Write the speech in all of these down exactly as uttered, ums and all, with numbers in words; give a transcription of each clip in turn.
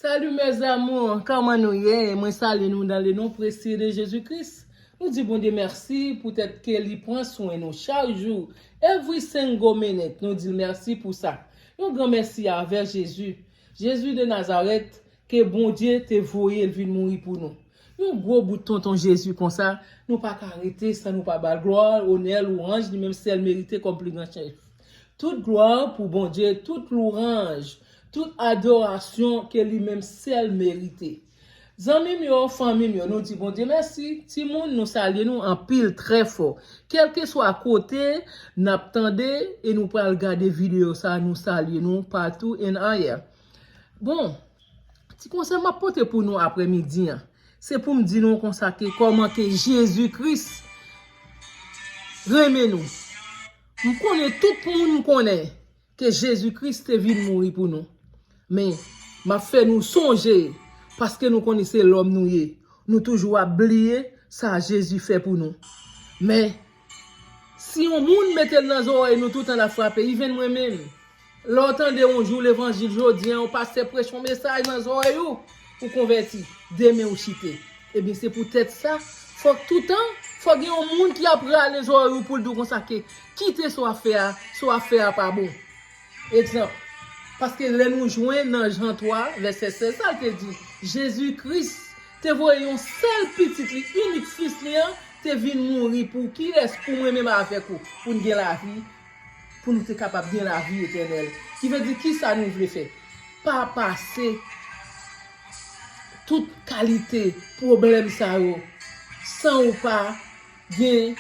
Salut mes amours, kòman nou ye? Mwen salye nou dans le nom précieux de Jésus-Christ. Nou di Bondye mèsi poutèt ke li pran swen nou chak jou, every single minute. Nou di l mèsi pou sa. Yon gran mèsi avè Jezi. Jezi de Nazarèt, ke Bondye te voye l vin mouri pou nou. Yon gwo bout tonton Jezi konsa, nou pa ka rete san nou pa ba l glwa, onè, lwanj, li menm sèl merite kòm pli gran chèf. Tout glwa pou Bondye, tout lwanj, tout adorasyon ke li menm sèl merite. Zanmi m yo, fanmi m yo, nou di Bondye mèsi. Timoun, nou salye nou anpil, trè fò. Kèlkeswa kote n ap tande e nou pral gade videyo sa, nou salye nou patou and ailleurs. Bon, ti konsèy m ap pote pou nou aprèmidi an, se pou m di nou konsa ke kòman ke Jezi Kris renmen nou. M konnen tout moun konnen ke Jezi Kris te vin mouri pou nou. Men, m ap fè nou sonje, paske nou konnen se lòm nou ye. Nou toujou ap bliye sa Jezi fè pou nou. Men, si yon moun mete l nan zòrèy nou toutan l ap frape, even mwen menm. Lè w tande yon jou levanjil jodi an, yon pastè preche yon mesaj nan zòrèy ou, ou konvèti, demen ou chite. Ebyen, se poutèt sa, fòk toutan, fòk gen yon moun ki ap rale zòrèy ou pou l di w konsa ke kite sa w ap fè a, sa w ap fè a pa bon. Egzanp, paske lè nou jwenn nan Jan twa, vèsè sèz, sa l te di, Jezi Kris te voye yon sèl pitit li, inik fis li an, te vin mouri pou kilès? Pou mwen menm avèk ou, pou n gen lavi, pou nou te kapab gen lavi etènèl. Ki vle di, kisa nou vle fè? Pa pase tout kalite pwoblèm sa yo san ou pa gen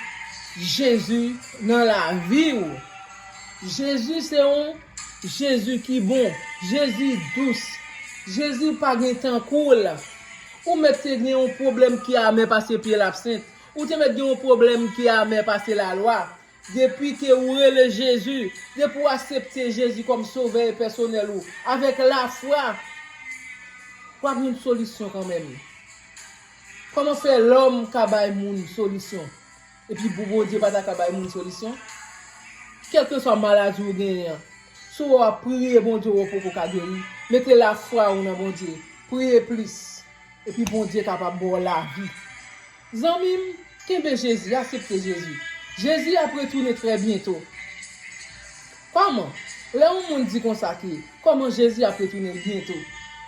Jezi nan lavi w. Jezi se yon Jezi ki bon, Jezi dous, Jezi pa gen tankou l. Ou mèt te gen yon pwoblèm ki amè pase pye labsent, ou te mèt gen yon pwoblèm ki amè pase lalwa. Depi ke ou rele Jezi, depi w aksepte Jezi kòm sovè e pèsonèl ou, avèk lafwa, w ap jwenn solisyon kanmenm. Kòman fè lòm ka bay moun solisyon, epi pou Bondye pa ta ka bay moun solisyon? Kèlkeswa maladi ou genyen an, si w ap priye Bondye, w poko ka geri, mete lafwa ou nan Bondye, priye plis, epi Bondye kapab ba w lavi. Zanmi m, kenbe Jezi, aksepte Jezi. Jezi ap retounen trè byento. Kòman? Lè yon moun di konsa ke, kòman Jezi ap retounen byento?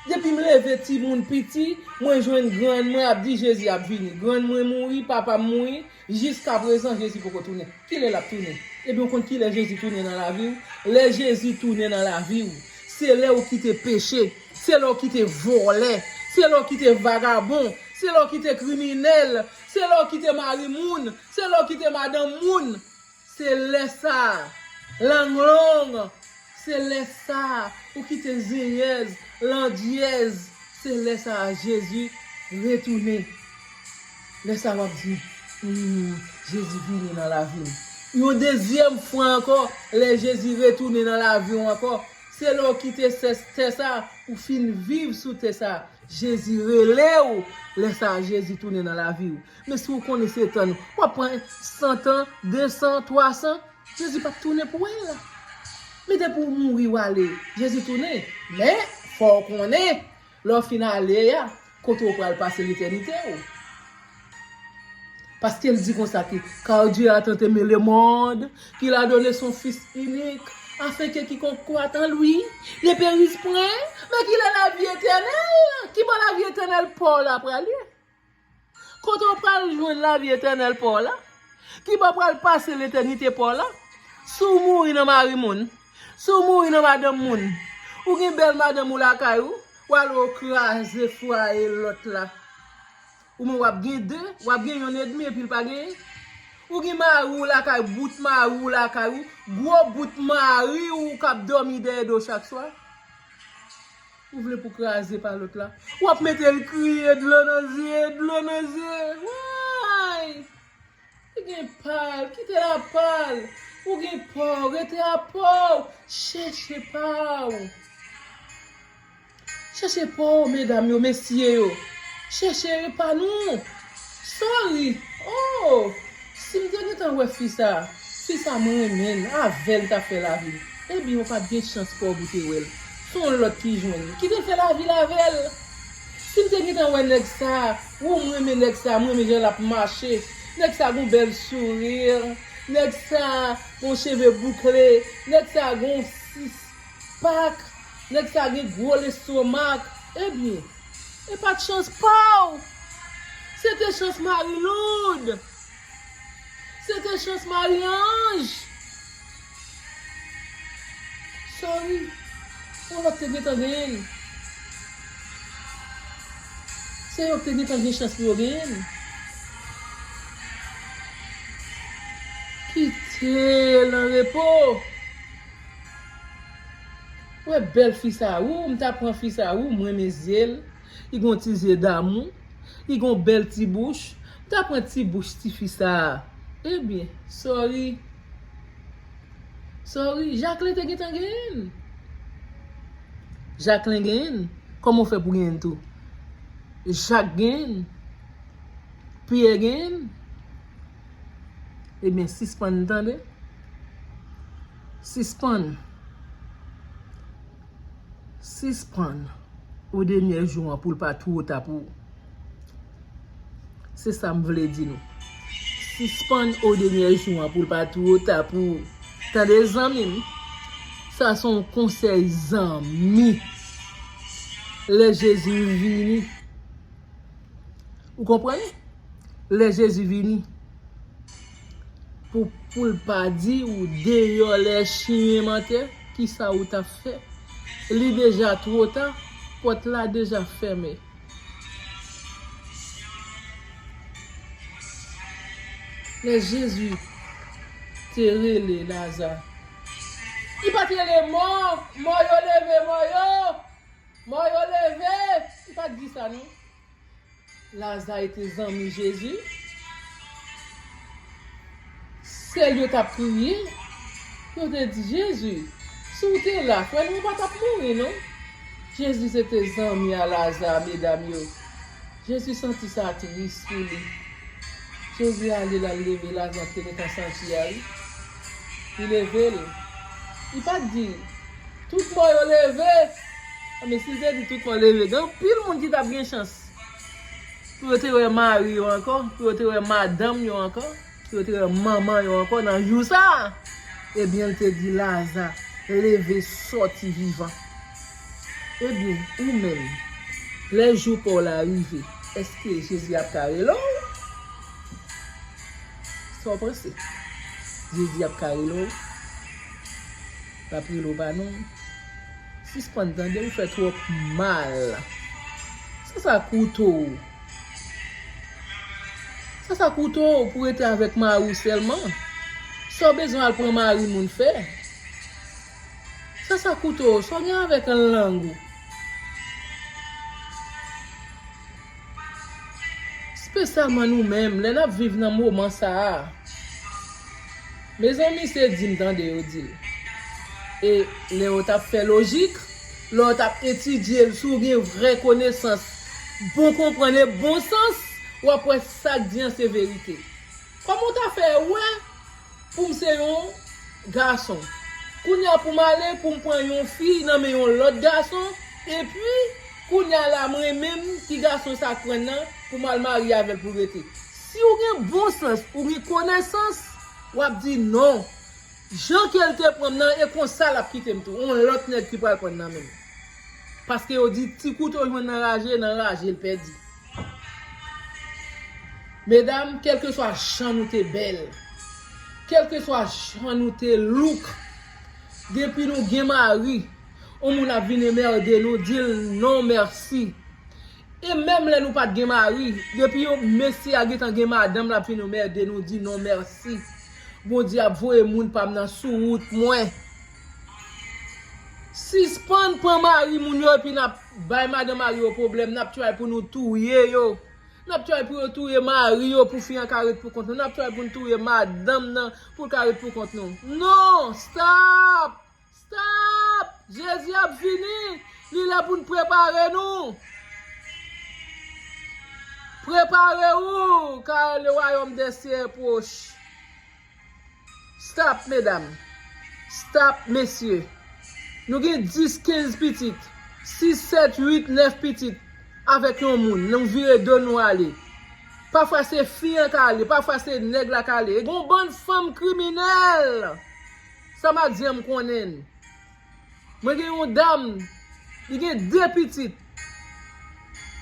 Depi m leve timoun piti, mwen jwenn grann mwen ap di Jezi ap vini. Grann mwen mouri, papa m mouri, jiskaprezan Jezi poko tounen. Kilè l ap tounen? Ebyen, ou konn kilè Jezi tounen nan lavi w? Lè Jezi tounen nan lavi w, se lè ou kite peche, se lè ou kite vòlè, se lè ou kite vagabon, se lè ou kite kriminèl, se lè ou kite mari moun, se lè ou kite madanm moun. Se lè sa a, lang long, se lè sa a, ou kite zenyèz, landyèz, se lè sa a Jezi retounen. Lè sa a w ap di, hmm, Jezi vini nan lavi m. Yon dezyèm fwa ankò, lè Jezi retounen nan lavi w ankò, se lè w kite sè tè sa a, ou fin viv sou tè sa a. Jezi rele w, lè sa a Jezi tounen nan lavi w. Men si w konnen se tan w ap pran san tan, de san, twa san, Jezi p ap tounen pou wè l. Men depi w mouri w ale, Jezi tounen. Men, fò w konnen, lè w fin ale a, kote w pral pase letènite w. Paske l di konsa ke, car Dieu a tant aimé le monde, qu'il a donné son Fils unique, afin que quiconque croit en lui ne périsse point, mais qu'il ait la vie éternelle. Ki bò lavi etènèl pa w la prale? Kote w pral jwenn lavi etènèl pa w la? Ki bò w pral pase letènite pa w la? Si w mouri nan mari moun, si w mouri nan madanm moun, ou gen bèl madanm ou lakay ou, w ale w kraze fwaye lòt la. Ou menm w ap gen de, w ap gen yonn edmi epi l pa genyen. Ou gen mari w lakay, bout mari w lakay ou, gwo bout mari w k ap dòmi dèyè do w chak swa. Ou vle pou kraze pa lòt la. W ap mete l kriye, dlo nan zye, dlo nan zye. Way! Li gen pa l, kite l a pa l. Ou gen pa w, rete a pa w. Chèche pa w. Chèche pa w, medam yo, mesye yo. Chèche pa nou. Sorry. Oh! Si m te gentan wè fi sa, fi sa mwen renmen l, avè l ta fè lavi m. Ebyen, ou pa t gen chans pa w pou te wè l. Se yon lòt ki jwenn li. Kite l fè lavi l avè l. Si m te gentan wè nèg sa, wou, m renmen nèg sa, m renmen jan l ap mache. Nèg sa gon bèl souri. Nèg sa gon cheve boukle. Nèg sa gon sis pak. Nèg sa gen gwo lestomak. Ebyen, e pa t chans pa w. Se te chans Mariloud. Se te chans Marie-Ange. Sorry. Yon lòt te gentan genyen l. Se yo k te gentan gen chans pou yo genyen l. Kite l an repo. Wè bèl fi sa, wou, m ta pran fi sa, wou, m renmen zye l. Li gon ti zye damou. Li gon bèl ti bouch. M ta pran ti bouch tifi sa a. Ebyen, sorry. Sorry, Jacqueline te gentan genyen l. Jacqueline genyen l. Kòman w fè pou genyen l tou? Jacques genyen l. Pierre genyen l. Ebyen, sispann tande. Sispann. Sispann o dènyè jou an pou l pa twò ta pou ou. Se sa m vle di nou. Sispann o dènyè jou an pou l pa twò ta pou ou. Tande zanmi m, sa se yon konsèy zanmi. Lè Jezi vini, ou konprann? Lè Jezi vini, pou, pou l pa di ou deyò lè chimen mantè, kisa ou t ap fè? Li deja twò ta, pòt la deja fèmen. Lè Jezi te rele Laza, li pa t rele mò, mò yo leve, mò yo, mò yo leve. Li pa t di sa non. Laza te zanmi Jezi. Sèl yo t ap kriye. Yo te di, Jezi, si w te la, frè nou pa t ap mouri non. Jezi se te zanmi a Laza, medam yo. Jezi santi sa tris pou li. Jezi ale, l al leve Laza ki te gentan santi a, wi. Li leve l. Li pa t di, tout mò yo leve. Men si l te di tout mò leve, gen anpil moun ki t ap gen chans pou yo te wè mari yo ankò, pou yo te wè madanm yo ankò, pou yo te wè manman yo ankò nan jou sa a. Ebyen, l te di Laza, leve, sòti vivan. Ebyen, ou menm, lè jou pa w la rive, èske Jezi ap ka rele w? Sa w panse? Jezi ap ka rele w? L ap rele w pa non. Sispann tande, ou fè twòp mal. Sa sa koute w? Sa sa koute w pou rete avèk mari w sèlman? Sa w bezwen al pran mari moun fè? Sa sa koute w? Sa w gen avèk lang ou? Espesyalman nou menm, lè n ap viv nan moman sa a. Mezanmi, se di m tande yo di l. E lè yo t ap fè lojik, lè yo t ap etidye l, si w gen vrè konesans, bon konprann e bon sans, w ap wè sa k di an se verite. Kòman w ta fè wè pou m se yon gason? Kounye a pou m ale, pou m pran yon fi nan men yon lòt gason, epi kounye a la mwen menm ki gason sa k pran nan, pou m al marye avè l pou rete. Si w gen bon sans, ou gen konesans, w ap di non. Jan ke l te pran m nan, e konsa l ap kite m tou. Yon lòt nèg ki pral pran nan men m. Paske yo di, ti kouto jwenn nan raje, nan raje l pèdi. Medam, kèlkeswa jan nou te bèl, kèlkeswa jan nou te look, depi nou gen mari, yon moun ap vin enmède nou, di l non mèsi. E menm lè nou pa t gen mari, depi yon mesye a gentan gen madanm, l ap vin enmède nou, di non mèsi. Bondye ap voye moun pa m nan sou wout mwen. Sispann pran mari moun yo epi n ap bay madanm mari yo pwoblèm, n ap try pou nou touye yo. N ap try pou yo touye mari yo pou fi an ka ret pou kont nou. N ap try pou n touye madanm nan pou l ka ret pou kont nou. Non, stop! Stop! Jezi ap vini. Li lè pou n prepare nou. Prepare w, car le royaume des cieux est proche. Stop, medam. Stop, mesye. Nou gen dis, kenz pitit, sis, sèt, uit, nèf pitit avèk yon moun. Nou vire do nou ale. Pafwa se fi an k ale, pafwa se nèg la k ale. E gen yon bann fanm kriminèl. Sa m ap di an, m konnen l. Mwen gen yon dam, li gen de pitit.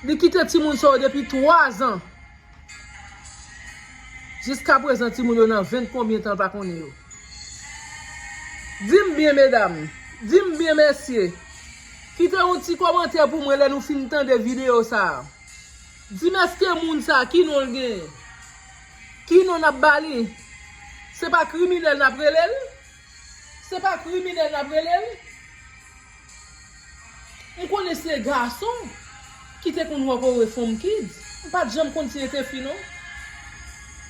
Li kite timoun sa yo depi twa zan. Jiskaprezan, timoun yo nan ven konbyen tan l pa konnen yo. Di m byen, medam, di m byen, mesye. Kite yon ti kòmantè pou mwen lè nou fin tande videyo sa a. Di m, èske moun sa a, ki non l genyen? Ki non n ap ba li? Se pa kriminèl n ap rele l? Se pa kriminèl n ap rele l? M konnen se gason ki te konn wòkore fanm kids. M pa t janm konn si se te fi non.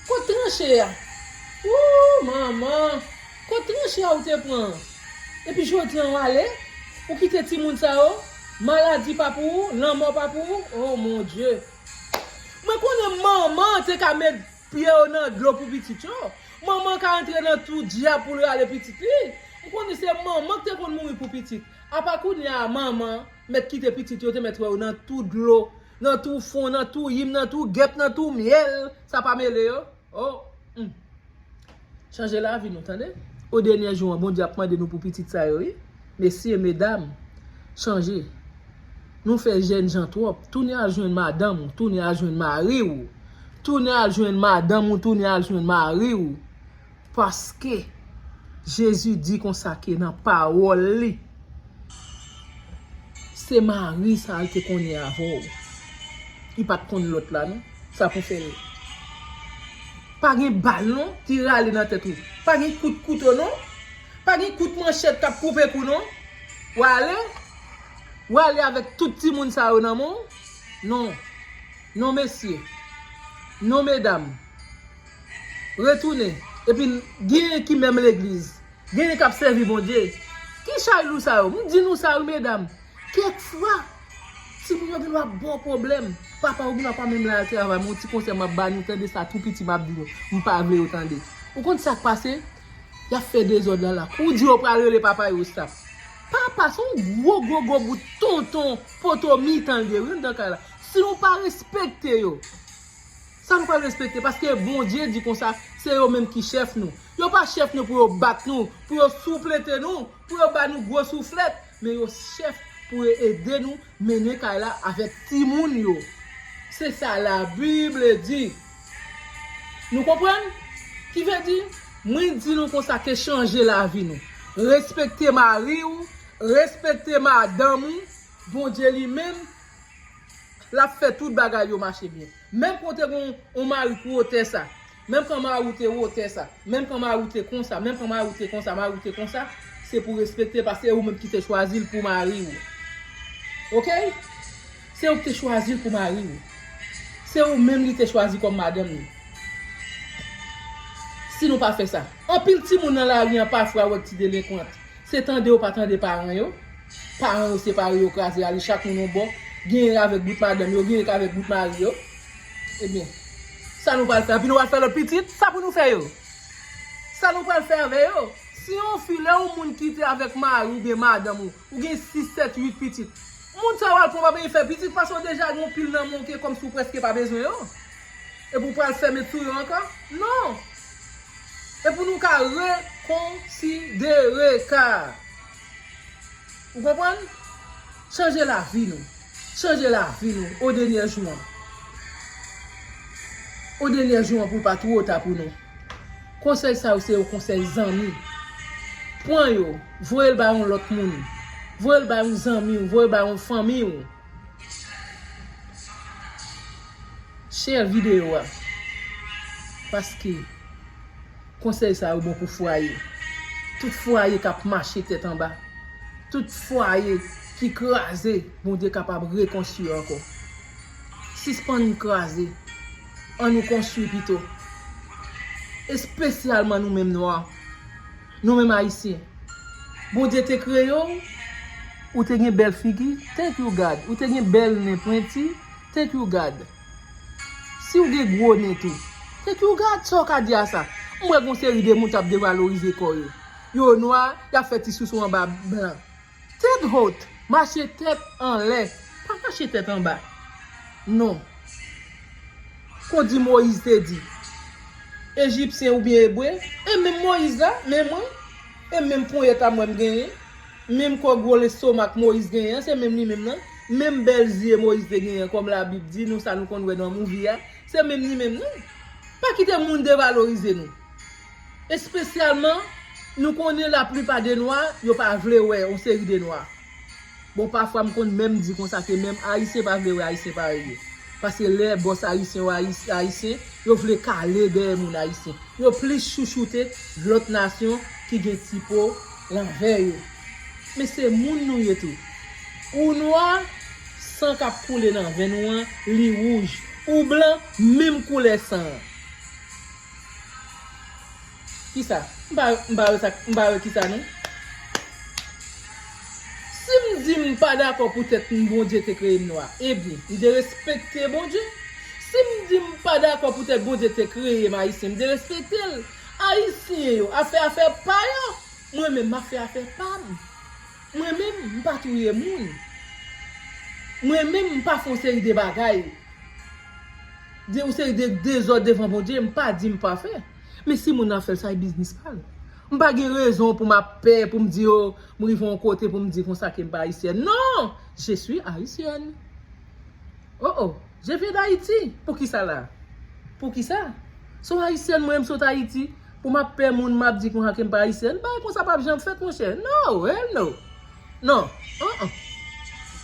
Kot tranche a? Woo, manman! Kot tranche a ou te pran? Epi jodi a w ale, ou kite timoun sa yo, maladi pa pou ou, lanmò pa pou ou. Oh mon Dieu! Mwen konnen manman te ka met pye yo nan dlo pou pitit yo. Manman ka antre nan tou dyab pou l rale pitit li. M konnen se manman ki te konn mouri pou pitit. Apa kounye a manman mèt kite pitit yo te mèt wè yo nan tou dlo, nan tou fon, nan tou yim, nan tou gèp, nan tou myèl. Sa pa mele yo? Oh, hmm. Chanje lavi nou, tande. O dènye jou an, Bondye ap mande nou pou pitit sa yo, wi. Mesye, medam, chanje. Nou fè jènjan twòp. Tounen al jwenn madanm ou, tounen al jwenn mari w. Tounen al jwenn madanm ou, tounen al jwenn mari w. Paske Jezi di konsa ke nan pawòl li, se mari sa a l te konnen avè w. Li pa t konn lòt la non. Sa pou fè l. Pa gen bal non ki rale nan tèt ou. Pa gen kout kouto non. Pa gen kout manchèt k ap koupe kou non. W ale, w ale avèk tout timoun sa yo nan men w. Non. Non, mesye. Non, medam. Retounen. Epi, genyen ki menm legliz. Genyen k ap sèvi Bondye. Ki chay lou sa yo? M di nou sa wi, medam. Kèk fwa, timoun yo gen dwa ba w pwoblèm. Papa yo gen dwa pa menm la al travay. Men yon ti konsèy m ap ba nou, tande sa tou piti m ap di nou. M pa vle yo tande. Ou konn sa k pase? Y ap fè dezòd la la. Kou di yo pral rele papa yo sa. Papa, se yon gwo, gwo, gwo bout tonton, poto mitan l ye wi anndan kay la. Si nou pa respekte yo, sa nou pral respekte? Paske Bondye di konsa, se yo menm ki chèf nou. Yo pa chèf nou pou yo bat nou, pou yo souplete nou, pou yo ba nou gwo souflèt, men yo chèf pou yo ede nou mennen kay la avèk timoun yo. Se sa Labib di. Nou konprann? Ki vle di, mwen di nou konsa ke chanje lavi nou. Respekte mari w, respekte madanm ou, Bondye li menm, l ap fè tout bagay yo mache byen. Menm kan w te gen yon mari ki wotè sa, menm kan mari w te wotè sa, menm kan mari w te konsa, menm kan mari w te konsa, mari w te konsa, se pou respekte l, paske se ou menm ki te chwazi l pou mari w. Oke? Se ou ki te chwazi l pou mari w. Se ou menm li te chwazi kòm madanm li. Si nou pa fè sa, anpil timoun nan lari an pafwa wè ti delenkwant. Se tande yo pa tande paran yo. Paran yo separe, yo kraze, ale chak moun yon bò. Genyen avèk bout madanm yo, genyen k avèk bout mari yo. Ebyen, sa nou pral fè? Epi nou pral fè lòt pitit? Sa pou nou fè yo? Sa nou pral fè avè yo? Si yon fi, lè yon moun kite avèk mari oubyen madanm ou, ou gen sis, sèt, uit pitit, moun sa yo al pran pa vle fè pitit paske w deja gen yon pil nan men w ke kòmsi w prèske pa bezwen yo. Epi w pral fèmen sou yo ankò? Non! E pou nou ka rekonsidere ka. Ou konprann? Chanje lavi nou. Chanje lavi nou. O dènye jou an. O dènye jou an pou l pa twò ta pou nou. Konsèy sa yo se yon konsèy zanmi. Pran yo, voye l ba yon lòt moun. Voye l ba yon zanmi w, voye l ba yon fanmi w. Share videyo a. Paske konsèy sa yo bon pou fwaye. Tout fwaye k ap mache tèt anba. Tout fwaye ki kraze, Bondye kapab rekonstwi ankò. Sispann kraze. Ann nou konstwi pito. Espesyalman nou menm nwa. Nou menm ayisyen. Bondye te kreye w, ou te gen bèl figi, thank you God. Ou te gen bèl nen pwenti, thank you God. Si w gen gwo nen tou, thank you God, sa w ka di a sa? M wè gon seri de moun k ap devalorize kò yo. Yo nwa, y ap fè ti sousou anba blan. Tèt hot, mache tèt anlè, pa mache tèt anba. Non. Kon di Moyiz te di, Ejipsyen oubyen Ebre, e menm Moyiz la, menm mwen, e menm ponyèt a mwen m genyen, menm kò gwo lestomak Moyiz genyen an, se menm li menm nan, menm bèl zye Moyiz te genyen an, kòm Labib di nou, sa nou konn wè nan movie a, se menm li menm nan. Pa kite moun devalorize nou. Espesyalman, nou konnen laplipa de nwa, yo pa vle wè yon seri de nwa. Bon, pafwa m konn menm di konsa ke menm Ayisyen pa vle wè Ayisyen parèy yo. Paske lè bòs Ayisyen wè Ayis-, Ayisyen, yo vle kale dèyè moun Ayisyen. Yo plis chouchoute lòt nasyon ki gen ti po lanvè yo. Men se moun nou ye tou. Ou nwa, san k ap koule nan venn ou an, li wouj. Ou blan, menm koulè san an. Kisa? M pa, m pa wè sa, m pa wè kisa non. Si m di m pa dakò poutèt m Bondye te kreye m nwa, ebyen, m derespekte Bondye. Si m di m pa dakò poutèt Bondye te kreye m ayisyen, m derespekte l. Ayisyen yo ap fè afè pa yo. Mwen menm, m ap fè afè pa m. Mwen menm, m pa touye moun. Mwen menm, m pa fè yon seri de bagay, de, yon seri de dezòd devan Bondye, m pa di m pa fè. Men si moun nan fè l, sa e biznis pa l. M pa gen rezon pou m ap pè, pou m di, o, m rive yon kote pou m di konsa ke m pa ayisyèn. Non! Je suis haïtienne. Oh, oh, je viens d'Haïti. Poukisa la? Poukisa? Se yon ayisyèn mwen, m sot Ayiti. Pou m ap pè moun, m ap di konsa ke m pa ayisyèn. Bagay konsa p ap janm fèt, monchè. No, hell no. Non. Uh-uh.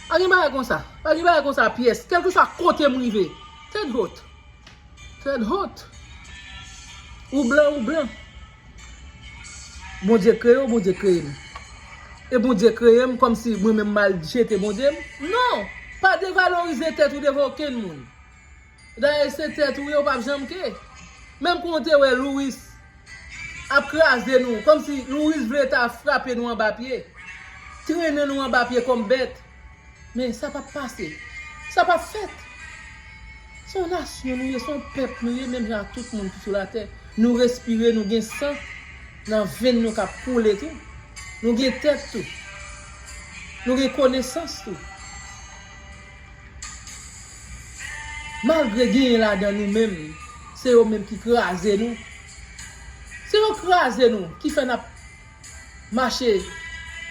Pa gen bagay konsa. Pa gen bagay konsa pyès. Kèlkeswa kote m rive. Tèt hot. Tèt hot. Ou blan, ou blan. Bondye kreye w, Bondye kreye m. E Bondye kreye m kòmsi mwen menm m al jete Bondye m? Non! Pa devalorize tèt ou devan okenn moun. Dayè, se tèt ou ye, ou p ap janm ke. Menm kou w te wè Louis ap kraze nou, kòmsi Louis vle ta frape nou anba pye, trennen nou anba pye kòm bèt. Men sa p ap pase. Sa p ap fèt. Se yon nasyon nou ye, se yon pèp nou ye, menm jan ak tout moun ki sou latè. Nou respire, nou gen san nan venn nou k ap koule tou. Nou gen tèt tou. Nou gen konesans tou. Malgre genyen ladan nou menm, se yo menm ki kraze nou. Se yo kraze nou, ki fè n ap mache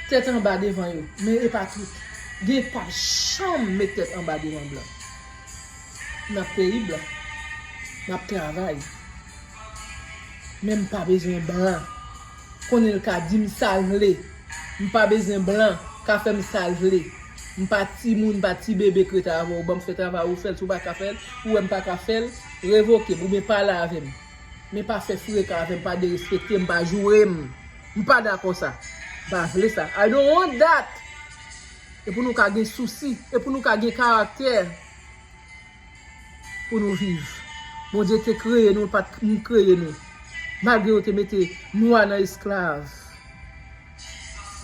tèt anba devan yo. Men e pa tout. Gen pa janm met tèt anba devan blan. N ap peyi blan. N ap travay. Men m pa bezwen blan. Konnen l ka di m sa l vle. M pa bezwen blan ka fè m sa l vle. M pa timoun, m pa ti bebe k rete avè w. Ban m fè travay ou fè l, si w pa ka fè l, ou wè m pa ka fè l, revoke m oubyen pale avè m. Men pa fè frekan avè m, pa derespekte m, pa joure m. M pa dakò sa. M pa vle sa. I don't want that. E pou nou ka gen sousi, e pou nou ka gen karaktè. Pou nou viv. Bondye te kreye nou, l pa t m kreye nou. Malgre yo te mete nwa nan esklav.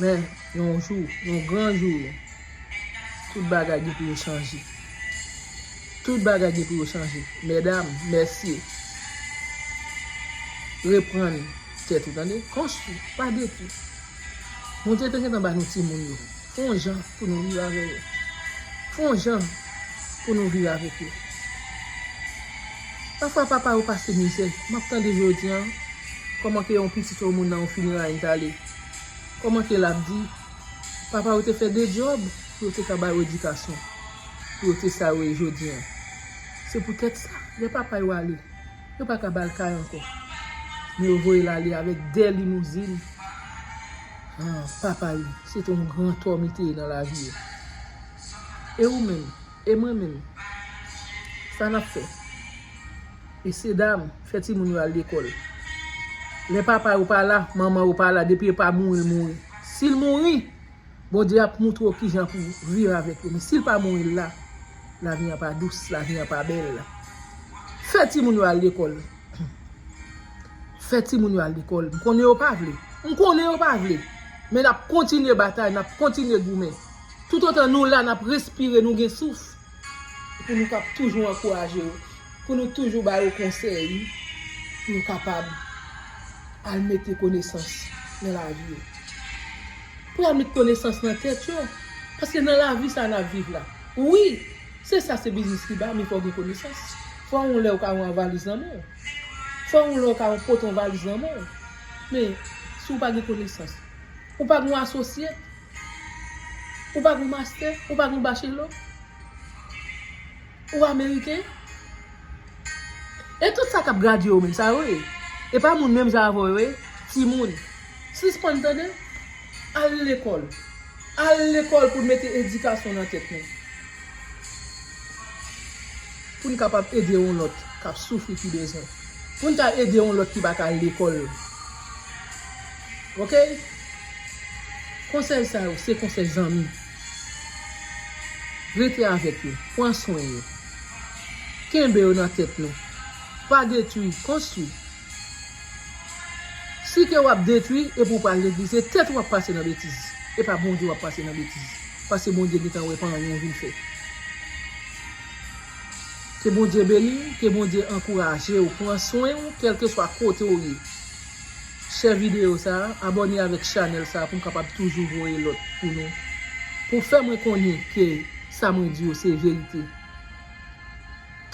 Men, yon jou, yon gran jou, tout bagay gen pou yo chanje. Tout bagay gen pou yo chanje. Medam, mesye, reprann tèt ou, tande? Konstwi, pa detwi. Bondye te gentan ba nou timoun yo. Fè yon jan pou nou viv avè yo. Fè yon jan pou nou viv avèk yo. Pafwa papa yo pase mizè. M ap tande jodi a, kòman ke yon pitit yon moun nan yon fineray m t ale. Kòman ke l ap di, papa yo te fè de djòb pou yo te ka ba yo edikasyon, pou yo te sa yo ye jodi a. Se poutèt sa, lè papa yo ale, yo pa ka ba l kay ankò. Men yo voye l ale avèk de limouzin. Ah, papa yo, se te yon gran tòm li te ye nan lavi yo. E ou menm, e mwen menm, sa n ap fè? Mesye dam, fè timoun yo al lekòl. Lè papa yo pa la, manman yo pa la, depi yo pa mouri, l mouri. Si l mouri, Bondye ap moutre w kijan pou w viv avèk yo. Men si l pa mouri, l la, lavi a pa dous, lavi a pa bèl. Fè timoun yo al lekòl. Fè timoun yo al lekòl. M konnen yo pa vle. M konnen yo pa vle. Men n ap kontinye batay, n ap kontinye goumen. Toutotan nou la, n ap respire, nou gen souf. Pou nou kab toujou ankouraje yo, pou nou toujou ba yo konsèy, pou yo kapab al mete konesans nan lavi yo. Pou y al met konesans nan tèt yo. Paske nan lavi sa n ap viv la. Wi, se sa se biznis li ba, men fò w gen konesans. Fò yon lè w ka yon valiz nan men w. Fò yon lè w ka yon pote yon valiz nan men w. Men, si w pa gen konesans, ou pa gen yon asosye, ou pa gen yon mastè, ou pa gen yon bachelo, ou ameriken, e tout sa k ap gade yo menm, sa yo ye. E pa moun menm jan avè w yo ye, timoun. Sispann tande, al lekòl. Al lekòl pou n mete edikasyon nan tèt nou. Pou n kapab ede yon lòt k ap soufri ki bezwen. Pou n ka ede yon lòt ki pa ka al lekòl. Oke? Konsèy sa yo, se konsèy zanmi. Rete avèk yo, pran swen yo. Kenbe yo nan tèt nou. Pa detwi, konstwi. Si ke w ap detwi epi w pral legliz, se tèt ou w ap pase nan betiz. E pa Bondye w ap pase nan betiz. Paske Bondye gentan wè pa anyen w vin fè. Ke Bondye beni w, ke Bondye ankouraje w, pran swen w, kèlkeswa kote w ye. Share videyo sa, abòne avèk chanèl sa pou m kapab toujou voye lòt pou nou. Pou fè mwen konnen ke sa mwen di yo se verite.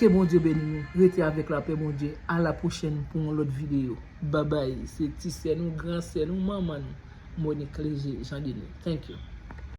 Ke Bondye beni nou. Rete avèk lapè Bondye. A la pwochèn pou yon lòt videyo. Babay. Se ti sè nou, gran sè nou, manman nou, Monique Léger Jean Denis. Thank you.